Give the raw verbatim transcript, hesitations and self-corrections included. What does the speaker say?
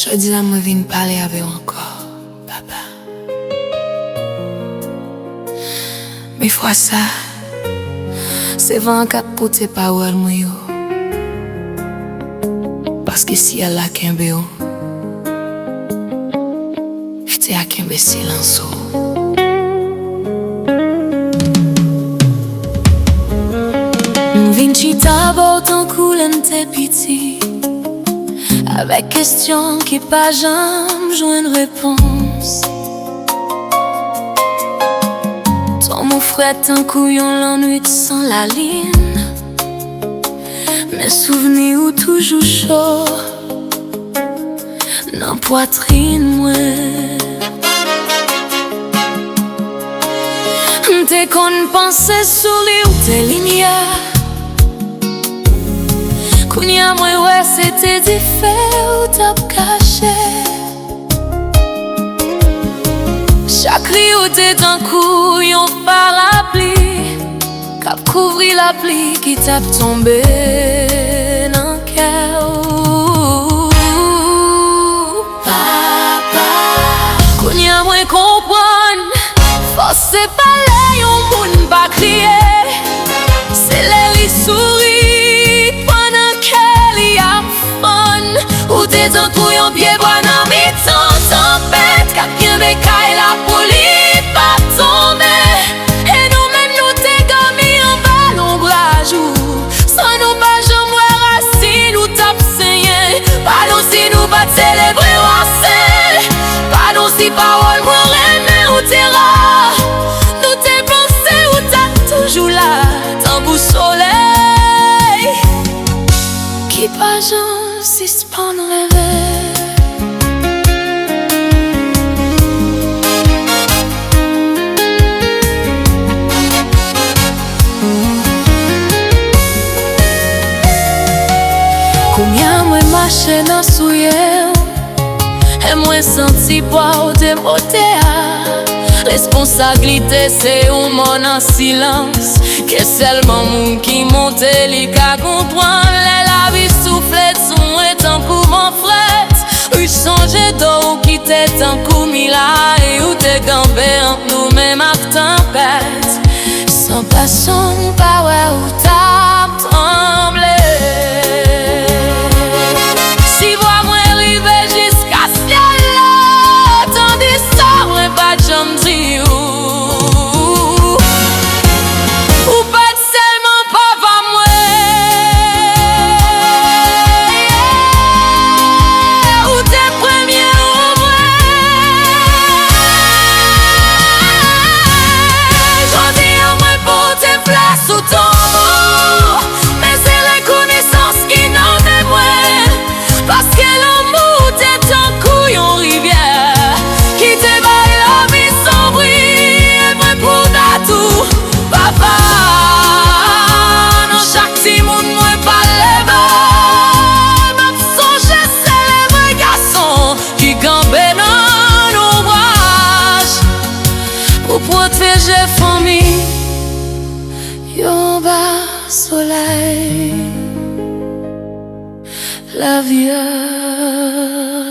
Jodi a mwen vin pale avè w ankò, papa. Men fwa sa, se van an k ap pote pawòl mwen yo. Paske syèl la kenbe w, tè a kenbe silans ou. M vin chita bò w tankou lè m te piti, avèk kestyon ki pa janm jwenn repons. Ton mwen frèt tankou yon lannwit san lalin, men souvni ou toujou cho nan pwatrin mwen. M te konn panse souri w te limyè. Kounye a mwen wè se te dife ou t ap kache. Chak ri ou te tankou yon parapli k ap kouvri lapli ki t ap tonbe nan kè w. Papa, kounye a mwen konprann, fòs se pa lè yon moun pa kriye, se lè li souri pandan kè li ap fann. Ou te tankou yon pye bwa nan mitan tanpèt k ap kenbe kay la pou li pa tonbe. E nou menm nou te dòmi anba lonbraj ou, san nou pa janm wè rasin ou t ap senyen. Padon si nou pa t selebre w ase, padon si pawòl mwen renmen ou te ra. Nou te panse ou t ap toujou la, tankou solèy ki pa janm sispann leve. Kounye a mwen mache nan souye w, e mwen santi pwa w te pote a. Responsablite se yon mò nan silans, ke sèlman moun ki monte li ka konprann. Lè lavi soufle sou mwen tankou van frèt, wi, sonje do ou kite tankou miray, ou te kanpe ant nou menm ak tanpèt. San pèsonn pa wè ou t ap tranble. Si vwa mwen rive jiska syèl la, tande sa mwen pa t janm di ou. Ou pa t sèlman papa mwen, ou te premye ou mwen. Jodi a mwen pote flè sou tonbo, men se rekonesans ki nan men mwen. Paske lanmou w te tankou yon rivyè ki te bay lavi san bri e mwen pou dat ou, papa. Nan chak timoun mwen pale ba, m ap sonje selebre gason ki kanpe nan lonbraj pou pwoteje fanmi yo anba solèy lavi a.